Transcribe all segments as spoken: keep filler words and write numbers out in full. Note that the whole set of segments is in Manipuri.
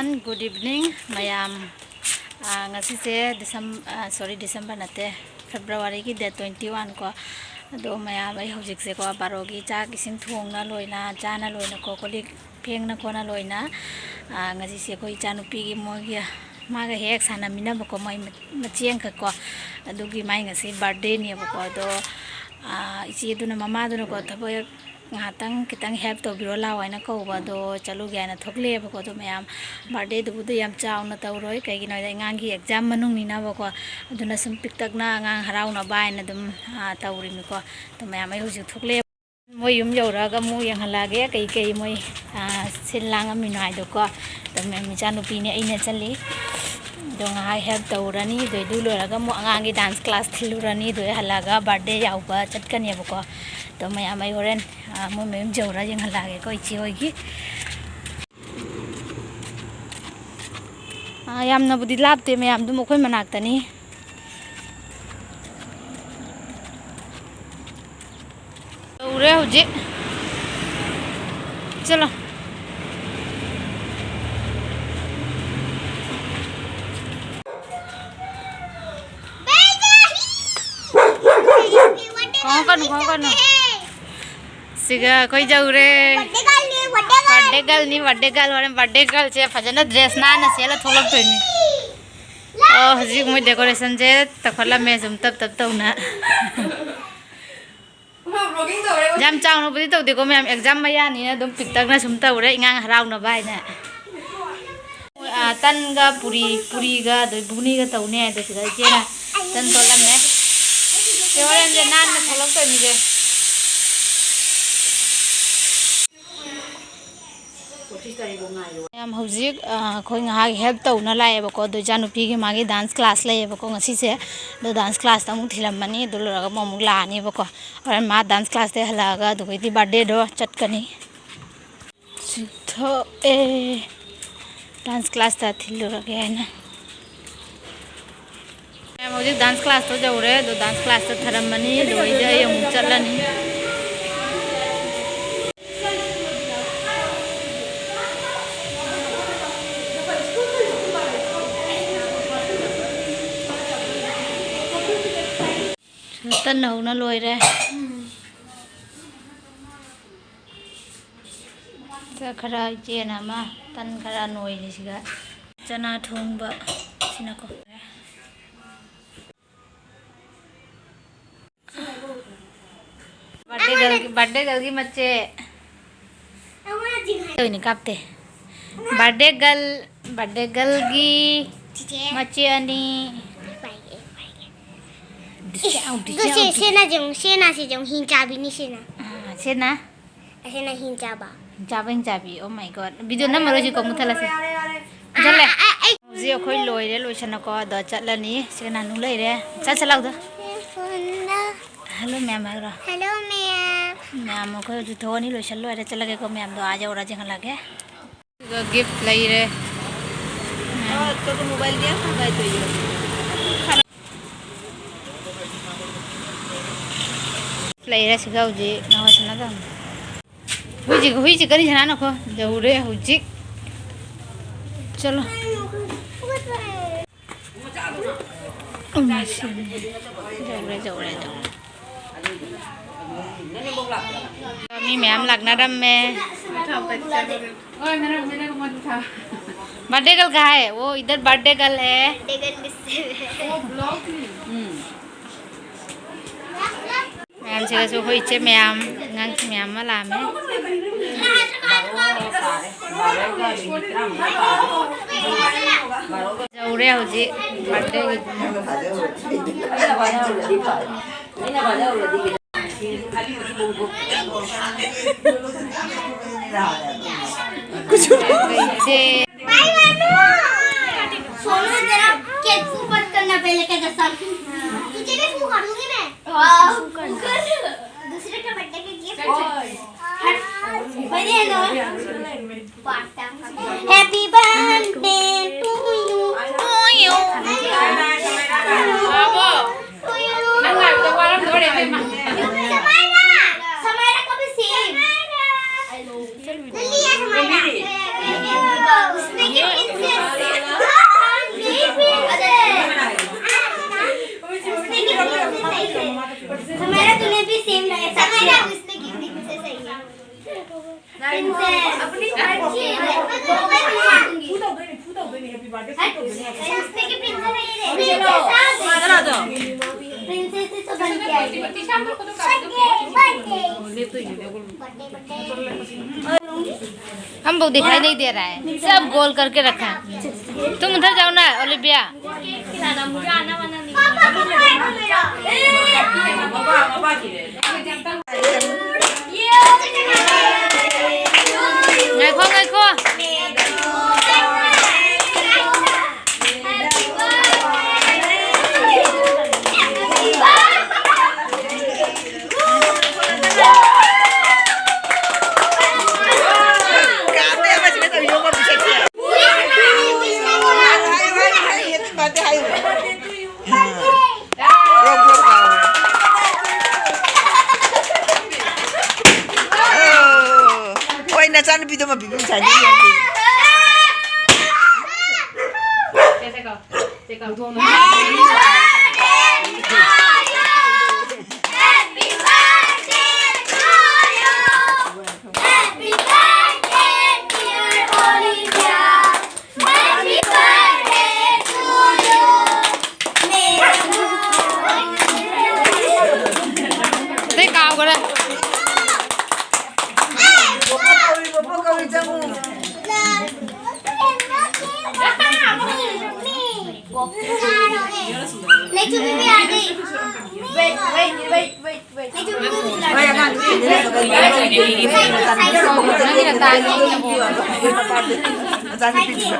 Good evening, ꯃꯌꯥꯝ꯫ ꯑꯥ, ꯉꯁꯤꯁꯦ Decem-, ꯑꯥ, sorry, December ꯅꯠꯇꯦ, February ꯒꯤ date twenty one ꯀꯣ꯫ ꯑꯗꯣ ꯃꯌꯥꯝ, ꯑꯩ ꯍꯧꯖꯤꯛꯁꯦꯀꯣ, ꯕꯥꯔꯣꯒꯤ ꯆꯥꯛ ꯏꯁꯤꯡ ꯊꯣꯡꯅ ꯂꯣꯏꯅ, ꯆꯥꯅ ꯂꯣꯏꯅꯀꯣ, ꯀꯣꯜ ꯂꯤꯛ ꯐꯦꯡꯅ ꯈꯣꯠꯅ ꯂꯣꯏꯅ, ꯑꯥ, ꯉꯁꯤꯁꯦ ꯑꯩꯈꯣꯏ ꯏꯆꯥꯅꯨꯄꯤꯒꯤ, ꯃꯣꯏꯒꯤ, ꯃꯥꯒ ꯍꯦꯛ ꯍꯦꯛ ꯁꯥꯟꯅꯃꯤꯟꯅꯕꯀꯣ, ꯃꯣꯏ ꯃ-, ꯃꯆꯦ ꯑꯃꯈꯛꯀꯣ, ꯑꯗꯨꯒꯤ ꯃꯥꯏ ꯉꯁꯤ birthday ꯅꯦꯕꯀꯣ꯫ ꯑꯗꯣ, ꯑꯥ, ꯏꯆꯦꯗꯨꯅ, ꯃꯃꯥꯗꯨꯅꯀꯣ, ꯊꯕꯛ ꯉꯥꯏꯍꯥꯛꯇꯪ ꯈꯤꯇꯪ help ꯇꯧꯕꯤꯔꯣ ꯂꯥꯛꯑꯣ ꯍꯥꯏꯅ ꯀꯧꯕ, ꯑꯗꯣ ꯆꯠꯂꯨꯒꯦ ꯍꯥꯏꯅ ꯊꯣꯛꯂꯛꯑꯦꯕꯀꯣ꯫ ꯑꯗꯣ ꯃꯌꯥꯝ, birthday ꯗꯨꯕꯨꯗꯤ ꯌꯥꯝ ꯆꯥꯎꯅ ꯇꯧꯔꯣꯏ, ꯀꯩꯒꯤꯅꯣ ꯍꯥꯏꯗꯤ ꯑꯉꯥꯡꯒꯤ exam ꯃꯅꯨꯡꯅꯤꯅꯕꯀꯣ, ꯑꯗꯨꯅ ꯁꯨꯝ ꯄꯤꯛꯇꯛꯅ ꯑꯉꯥꯡ ꯍꯔꯥꯎꯅꯕ ꯍꯥꯏꯅ ꯑꯗꯨꯝ, ꯑꯥ, ꯇꯧꯔꯤꯃꯤꯀꯣ꯫ ꯑꯗꯣ ꯃꯌꯥꯝ, ꯑꯩ ꯍꯧꯖꯤꯛ ꯊꯣꯛꯂꯛꯑꯦ꯫ ꯃꯣꯏ ꯌꯨꯝ ꯌꯧꯔꯛꯑꯒ ꯑꯃꯨꯛ ꯌꯦꯡꯍꯜꯂꯛꯑꯒꯦ ꯀꯩꯀꯩ ꯃꯣꯏ, ꯑꯥ, ꯁꯤꯜ ꯂꯥꯡꯉꯝꯃꯤꯅꯣ ꯍꯥꯏꯗꯣꯀꯣ꯫ ꯑꯗꯣ ꯃꯌꯥꯝ, ꯏꯆꯥꯅꯨꯄꯤꯅꯦ, ꯑꯩꯅ ꯆꯠꯂꯤ꯫ ꯑꯗꯣ ꯉꯥꯏꯍꯥꯛ help ꯇꯧꯔꯅꯤ꯫ ꯑꯗꯨ, ꯑꯗꯨ ꯂꯣꯏꯔꯒ ꯑꯃꯨꯛ ꯑꯉꯥꯡꯒꯤ dance class ꯊꯤꯜꯂꯨꯔꯅꯤ꯫ ꯑꯗꯨ ꯍꯜꯂꯛꯑꯒ birthday ꯌꯥꯎꯕ ꯆꯠꯀꯅꯦꯕꯀꯣ꯫ ꯑꯗꯣ ꯃꯌꯥꯝ, ꯑꯩ ꯍꯣꯔꯦꯟ, ꯑꯥ, ꯃꯣꯏ ꯃꯌꯨꯝ ꯌꯧꯔ ꯌꯦꯡꯍꯜꯂꯛꯑꯒꯦꯀꯣ, ꯏꯆꯦ ꯍꯣꯏꯒꯤ꯫ ꯑꯥ, ꯌꯥꯝꯅꯕꯨꯗꯤ ꯂꯥꯞꯇꯦ, ꯃꯌꯥꯝ ꯑꯗꯨꯝ ꯑꯩꯈꯣꯏ ꯃꯅꯥꯛꯇꯅꯤ꯫ ꯌꯧꯔꯦ ꯍꯧꯖꯤꯛ꯫ ꯆꯠꯂꯣ꯫ ꯈꯣꯡꯉꯛꯀꯅꯨ, ꯈꯣꯡꯉꯛꯀꯅꯨ꯫ ꯁꯤꯒ ꯑꯩꯈꯣꯏ ꯌꯧꯔꯦ꯫ Birthday girl ꯅꯤ, birthday girl꯫ Birthday girl ꯅꯤ, birthday girl꯫ ꯍꯣꯔꯦꯟ birthday girl ꯁꯦ ꯐꯖꯅ dress ꯅꯥꯟꯅ ꯁꯦꯠꯂ ꯊꯣꯛꯂꯛꯇꯣꯏꯅꯤ꯫ ꯑꯣ, ꯍꯧꯖꯤꯛ ꯃꯣꯏ decoration ꯁꯦ ꯇꯧꯈꯠꯂꯝꯃꯦ, ꯁꯨꯝ ꯇꯞ ꯇꯞ ꯇꯧꯅ꯫ ꯌꯥꯝ ꯆꯥꯎꯅꯕꯨꯗꯤ ꯇꯧꯗꯦꯀꯣ ꯃꯌꯥꯝ, exam ꯃꯌꯥꯅꯤꯅ ꯑꯗꯨꯝ ꯄꯤꯛꯇꯛꯅ ꯁꯨꯝ ꯇꯧꯔꯦ, ꯑꯉꯥꯡ ꯍꯔꯥꯎꯅꯕ ꯍꯥꯏꯅ꯫ ꯑꯥ, ꯇꯟꯒ ꯄꯨꯔꯤ, ꯄꯨꯔꯤꯒ ꯑꯗꯩ ꯕꯨꯒꯅꯤꯒ ꯇꯧꯅꯤ ꯍꯥꯏꯗꯣ ꯁꯤꯗ ꯏꯆꯦꯅ ꯇꯟ ꯇꯣꯠꯂꯝꯃꯦ꯫ ꯁꯤ ꯍꯣꯔꯦꯟꯁꯦ ꯅꯥꯟꯅ ꯊꯣꯛꯂꯛꯇꯣꯏꯅꯤꯁꯦ꯫ ꯃꯌꯥꯝ ꯍꯧꯖꯤꯛ, ꯑ, ꯑꯩꯈꯣꯏ ꯉꯥꯏꯍꯥꯛ help ꯇꯧꯅ ꯂꯥꯛꯑꯦꯕꯀꯣ꯫ ꯑꯗꯣ ꯏꯆꯥꯅꯨꯄꯤꯒꯤ ꯃꯥꯒꯤ dance class ꯂꯩꯌꯦꯕꯀꯣ ꯉꯁꯤꯁꯦ꯫ ꯑꯗꯣ dance class ꯇ ꯑꯃꯨꯛ ꯊꯤꯜꯂꯝꯃꯅꯤ꯫ ꯑꯗꯨ ꯂꯣꯏꯔꯒ ꯑꯃꯨꯛ, ꯑꯃꯨꯛ ꯂꯥꯛꯑꯅꯦꯕꯀꯣ꯫ ꯍꯣꯔꯦꯟ ꯃꯥ dance class ꯇꯩ ꯍꯜꯂꯛꯑꯒ ꯑꯗꯨꯒꯩꯗꯤ birthday ꯗꯣ ꯆꯠꯀꯅꯤ꯫ ꯁꯤ ꯊꯣꯛꯑꯦ꯫ Dance class ꯇ ꯊꯤꯜꯂꯨꯔꯒꯦ ꯍꯥꯏꯅ꯫ ꯃꯌꯥꯝ ꯍꯧꯖꯤꯛ dance class ꯇꯣ ꯌꯧꯔꯦ꯫ ꯑꯗꯣ dance class ꯇ ꯊꯔꯝꯃꯅꯤ꯫ ꯑꯗꯨꯒꯩꯗꯤ ꯑꯩ ꯑꯃꯨꯛ ꯆꯠꯂꯅꯤ꯫ ꯇꯟ ꯍꯧꯅ ꯂꯣꯏꯔꯦ꯫ ꯆꯥꯛ ꯈꯔ ꯏꯆꯦꯅ ꯑꯃ, ꯇꯟ ꯈꯔ ꯅꯣꯏꯔꯤ ꯁꯤꯒ꯫ ꯆꯅꯥ ꯊꯣꯡꯕ ꯁꯤꯅꯀꯣ꯫ ꯕꯥꯔꯗꯦ ꯒꯔꯜꯒꯤ, ꯕꯥꯔꯗꯦ ꯒꯔꯜꯒꯤ ꯃꯆꯦ꯫ ꯇꯧꯏꯅꯤ ꯀꯥꯞꯇꯦ꯫ ꯕꯥꯔꯗꯦ ꯒꯔꯜ, ꯕꯥꯔꯗꯦ ꯒꯔꯜꯒꯤ ꯆꯤꯆꯦ꯫ ꯃꯆꯦ ꯑꯅꯤ꯫ ꯄꯥꯏꯒꯦ, ꯄꯥꯏꯒꯦ꯫ ꯗꯤꯁꯀꯥꯎꯟ, ꯑꯗꯨ ꯁꯦ, ꯗꯤꯁꯀꯥꯎꯟ꯫ ꯁꯦꯅꯥꯁꯦ ꯌꯦꯡꯉꯨ, ꯁꯦꯅꯥꯁꯦ ꯌꯦꯡꯉꯨ, ꯍꯤꯡ ꯆꯥꯕꯤꯅꯤ ꯁꯦꯅꯥ꯫ ꯑꯥ, ꯁꯦꯅꯥ꯫ ꯑꯁꯤꯅ ꯍꯤꯡ ꯆꯥꯕ꯫ ꯍꯤꯡ ꯆꯥꯕ, ꯍꯤꯡ ꯆꯥꯕꯤ꯫ Oh my God꯫ ꯚꯤꯗꯤꯑꯣ ꯅꯝꯃꯔꯣꯏꯁꯤꯀꯣ, ꯃꯨꯠꯊꯠꯂꯁꯤ꯫ ꯃꯨꯠꯊꯠꯂꯦ꯫ ꯑꯥ, ꯑꯥ, ꯑꯩ ꯍꯧꯖꯤꯛ ꯑꯩꯈꯣꯏ ꯂꯣꯏꯔꯦ, ꯂꯣꯏꯁꯟꯅꯀꯣ꯫ ꯑꯗꯣ ꯆꯠꯂꯅꯤ꯫ ꯁꯤꯒ ꯅꯥꯅꯨ ꯂꯩꯔꯦ꯫ ꯆꯠ, ꯆꯠ ꯂꯥꯎꯗꯣ꯫ ꯐꯣꯟꯗ꯫ ꯍꯦꯜꯂꯣ ꯃꯌꯥꯝ ꯍꯥꯏꯔꯣ꯫ ꯍꯦꯜꯂꯣ ꯃꯌꯥꯝ꯫ ꯃꯌꯥꯝ ꯑꯩꯈꯣꯏ ꯍꯧꯖꯤꯛ ꯊꯣꯛꯑꯅꯤ, ꯂꯣꯏꯁꯜ ꯂꯣꯏꯔꯦ꯫ ꯆꯠꯂꯒꯦꯀꯣ ꯃꯌꯥꯝꯗꯣ, ꯑꯥ ꯌꯧꯔ ꯆꯦꯟꯍꯜꯂꯛꯑꯒꯦ꯫ ꯑꯗꯨꯒ ꯒꯤꯐ ꯂꯩꯔꯦ꯫ ꯑ, तो मोबाइल दिया था, भाई, तो ये। ꯂꯩꯔꯦ ꯁꯤꯒ ꯍꯧꯖꯤꯛ ꯅꯍꯣꯏ ꯁꯥꯟꯅꯗꯕꯅꯤ꯫ ꯍꯨꯏꯁꯤ, ꯍꯨꯏꯁꯤ ꯀꯔꯤ ꯁꯥꯟꯅꯅꯣꯀꯣ? ꯌꯧꯔꯦ ꯍꯧꯖꯤꯛ꯫ ꯆꯠꯂꯣ꯫ ꯎꯝ, ꯁꯤꯅꯦ꯫ ꯌꯧꯔꯦ, ꯌꯧꯔꯦ, ꯌꯧꯔꯦ꯫ ꯃꯤ ꯃꯌꯥꯝ ꯂꯥꯛꯅꯔꯝꯃꯦ꯫ बर्थडे गर्ल कहाँ है? वो इधर बर्थडे गर्ल है। बर्थडे गर्ल किससे? ꯎꯝ꯫ ꯃꯌꯥꯝꯁꯤꯒꯁꯨ ꯑꯩꯈꯣꯏ ꯏꯆꯦ ꯃꯌꯥꯝ, ꯑꯉꯥꯡꯁꯤꯡ ꯃꯌꯥꯝ ꯑꯃ ꯂꯥꯛꯑꯝꯃꯦ꯫ ꯌꯧꯔꯦ ꯍꯧꯖꯤꯛ ꯕꯥꯔꯗꯦꯒꯤ꯫ ꯏꯆꯦ꯫ सोनू, जरा केक फूक बंद करना पहले, क्या कसम। तुझे भी फूका दूंगी मैं। वाह, फूका। दूसरे के बर्थडे के गिफ्ट। हट। बर्थडे है ना? Happy birthday to you, to you. Samira, Samira को भी same। जल्दी है Samira। प्रिंसेस है ये रे। प्रिंसेस आ गई। प्रिंसेस ही तो बन के आई है। Birthday, birthday. हम लोग दिखाई नहीं दे रहा है, सब गोल करके रखा है। तुम उधर जाओ ना, ओलिविया। पापा, पापा, पापा। ꯍꯣꯏ, ꯅꯆꯥꯅꯨꯄꯤꯗꯣ ꯃꯄꯤ ꯄꯤꯕꯤ ꯁꯥꯅꯤ꯫ ꯑꯇꯩ ꯀꯥꯎꯈ꯭ꯔꯦ꯫ ꯕꯣꯕꯣꯛ ꯀꯧꯔꯤ, ꯕꯣꯕꯣꯛ ꯀꯧꯔꯤ, ꯆꯪꯉꯨ꯫ ꯂꯩꯆꯨꯝꯕꯤ ꯌꯥꯗꯦ꯫ ꯍꯣꯏ, ꯑꯉꯥꯡꯗꯣ ꯊꯤꯜꯂꯦ꯫ ꯃꯆꯥꯅꯨꯄꯤꯗꯨꯒ꯫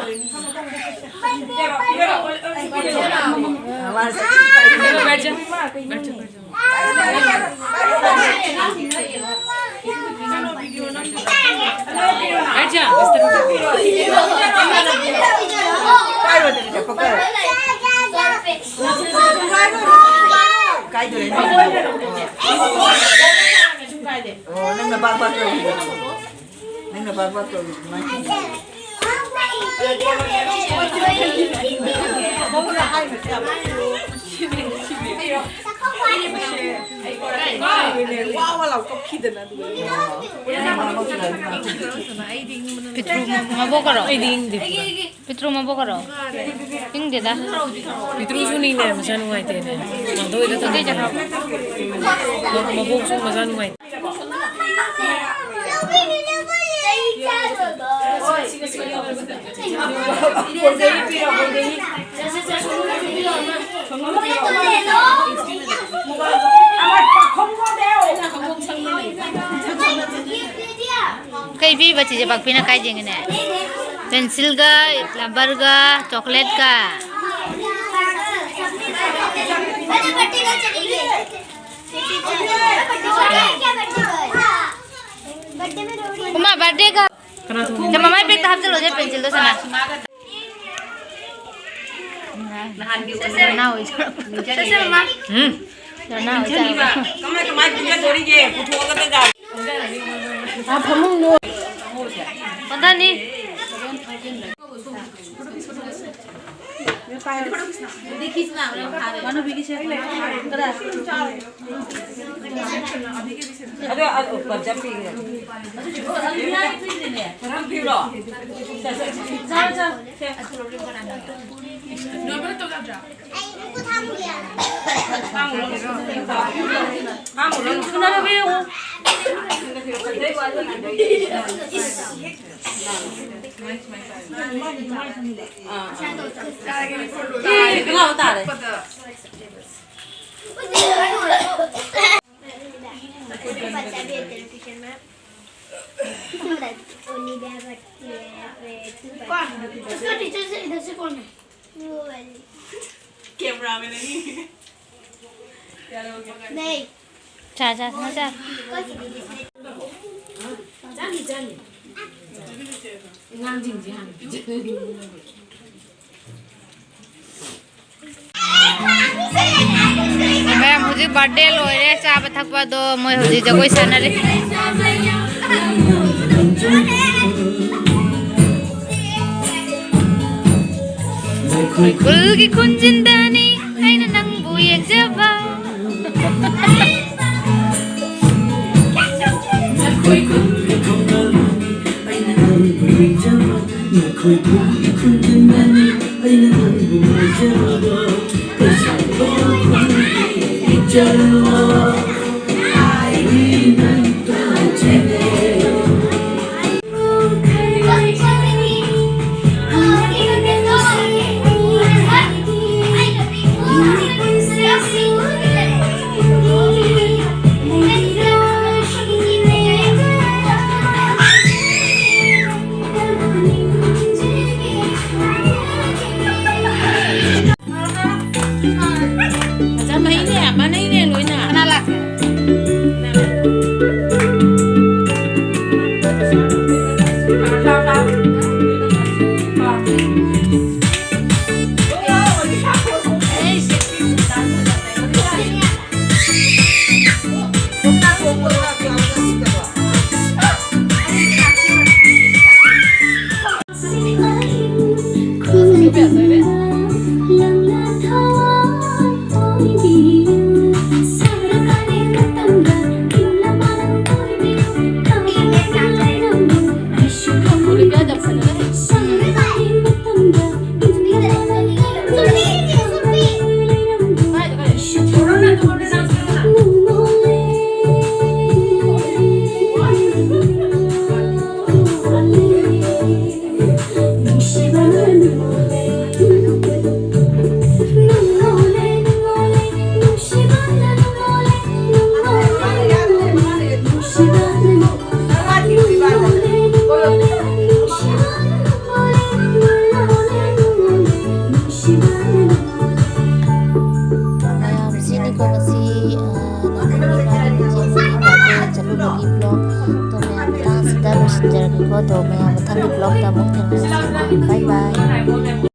ꯀꯥꯏꯗꯣꯔꯦ? ꯑꯣ, ꯅꯪꯅ ꯕꯥꯛ ꯕꯥꯛ ꯇꯧꯔꯤꯗꯣ꯫ ꯅꯪꯅ ꯕꯥꯛ ꯕꯥꯛ ꯇꯧꯔꯤꯗꯣ ꯀꯃꯥꯏꯅ ꯇꯧꯔꯤꯅꯣ? ꯋꯥ ꯋꯥ ꯂꯥꯎ ꯀꯞꯈꯤꯗꯅ ꯑꯗꯨꯒ꯫ ꯄꯤꯇ꯭ꯔꯨ ꯃ-, ꯃꯕꯣꯛꯀꯔꯣ? ꯑꯩꯗꯤ ꯏꯪꯗꯦ ꯄꯨꯔꯥ꯫ ꯄꯤꯇ꯭ꯔꯨ ꯃꯕꯣꯛꯀꯔꯣ? ꯏꯪꯗꯦꯗ꯫ ꯄꯤꯇ꯭ꯔꯨꯁꯨꯅꯤꯅꯦ, ꯃꯁꯥ ꯅꯨꯡꯉꯥꯏꯇꯦꯅꯦ꯫ ꯃꯥꯟꯗꯣꯏꯗ ꯊꯝꯃꯦ꯫ ꯀꯩꯗꯩ ꯆꯠꯈ꯭ꯔꯕ? ꯃꯕꯣꯛꯁꯨ ꯃꯁꯥ ꯅꯨꯡꯉꯥꯏꯇꯦ꯫ ꯀꯩ ꯄꯤꯕ ꯆꯤꯆꯦ ꯄꯥꯛꯄꯤꯅ ꯀꯥꯏ ꯌꯦꯡꯉꯤꯅꯦ? ꯄꯦꯟꯁꯤꯜꯒ, ꯔꯕꯔꯒ, ꯆꯣꯀ꯭ꯂꯦꯠꯀ꯫ ꯎꯃꯥ, ꯕꯥꯔꯗꯦꯒ꯫ ꯀꯅꯥ ꯊꯣꯡꯉꯤꯅꯣ? ꯁꯦ, ꯃꯃꯥꯏ ꯕꯦꯛꯇ ꯍꯥꯞꯆꯜꯂꯣ, ꯁꯦ, ꯄꯦꯟꯁꯤꯜꯗꯣ, ꯁꯅꯥ꯫ ꯅꯍꯥꯟꯒꯤ ꯅꯅꯥꯎ ꯑꯣꯏꯖꯔꯛꯄ꯫ ꯎꯝ꯫ ꯅꯅꯥꯎ ꯑꯣꯏꯖꯔꯛꯄ꯫ ꯀꯃꯥꯏ, ꯀꯃꯥꯏ ꯄꯨꯟꯖꯟꯗꯣꯔꯤꯒꯦ? ꯄꯨꯊꯣꯛꯑꯒ ꯇꯦꯡꯒꯥ꯫ ꯑꯥ, ꯐꯃꯨꯡꯗꯣ꯫ ꯄꯟꯊꯥꯅꯤ꯫ ꯑꯗꯣ, ꯑꯗꯣ, ꯄꯟꯖꯥꯕ ꯄꯤꯈ꯭ꯔꯦ꯫ ꯄꯤꯔꯣ? ꯆꯥꯔꯣ, ꯆꯥꯔꯣ꯫ ꯁꯦ꯫ ꯍꯥꯃꯨꯔꯣ꯫ ꯍꯥꯃꯨꯔꯣ꯫ ꯊꯨꯅ ꯄꯤꯌꯨ꯫ ꯑꯥ, ꯑꯥ꯫ ꯁꯤ ꯉꯥꯎ ꯇꯥꯔꯦ꯫ कौन? उसका टीचर से इधर से कौन है? वो वाली। कैमरा में नहीं। नहीं। ꯆꯥ, ꯆꯥ, ꯆꯥ, ꯆꯥ꯫ ꯆꯥꯅꯤ, ꯆꯥꯅꯤ꯫ ꯑꯉꯥꯡꯁꯤꯡꯁꯦ ꯍꯥꯟꯅ ꯄꯤꯖꯔꯅꯤ꯫ ꯃꯌꯥꯝ ꯍꯧꯖꯤꯛ ꯕꯥꯔꯗꯦ ꯂꯣꯏꯔꯦ, ꯆꯥꯕ ꯊꯛꯄꯗꯣ ꯃꯣꯏ ꯍꯧꯖꯤꯛ ꯖꯒꯣꯏ ꯁꯥꯟꯅꯔꯤ꯫ ꯈꯨꯜꯒꯤ ꯈꯨꯟꯖꯤꯟꯗꯅꯤ꯫ ꯑꯩꯅ ꯅꯪꯕꯨ ꯌꯦꯡꯖꯕ꯫ ꯃꯆꯥ ꯃꯍꯤꯅꯦ, ꯃꯥꯟꯅꯩꯅꯦ ꯂꯣꯏꯅ꯫ ꯀꯅꯥ ꯂꯥꯛꯀꯦ? ꯃꯌꯥꯝ ꯁꯤꯅꯤꯀꯣ ꯉꯁꯤ, ꯑ, ꯅꯪꯒꯤ ꯏꯃꯥꯟꯅꯕꯤ ꯆꯦꯟꯕꯒꯤ ꯕꯥꯔꯗꯦ ꯆꯠꯂꯨꯕꯒꯤ ꯕ꯭ꯂꯣꯛ꯫ ꯑꯗꯣ ꯃꯌꯥꯝ ꯃꯇꯥꯡꯁꯤꯗ ꯂꯣꯏꯁꯤꯟꯖꯔꯒꯦꯀꯣ꯫ ꯑꯗꯣ ꯃꯌꯥꯝ ꯃꯊꯪꯒꯤ ꯕ꯭ꯂꯣꯛꯇ ꯑꯃꯨꯛ ꯊꯦꯡꯅꯔꯁꯤ꯫ ꯕꯥꯏ ꯕꯥꯏ꯫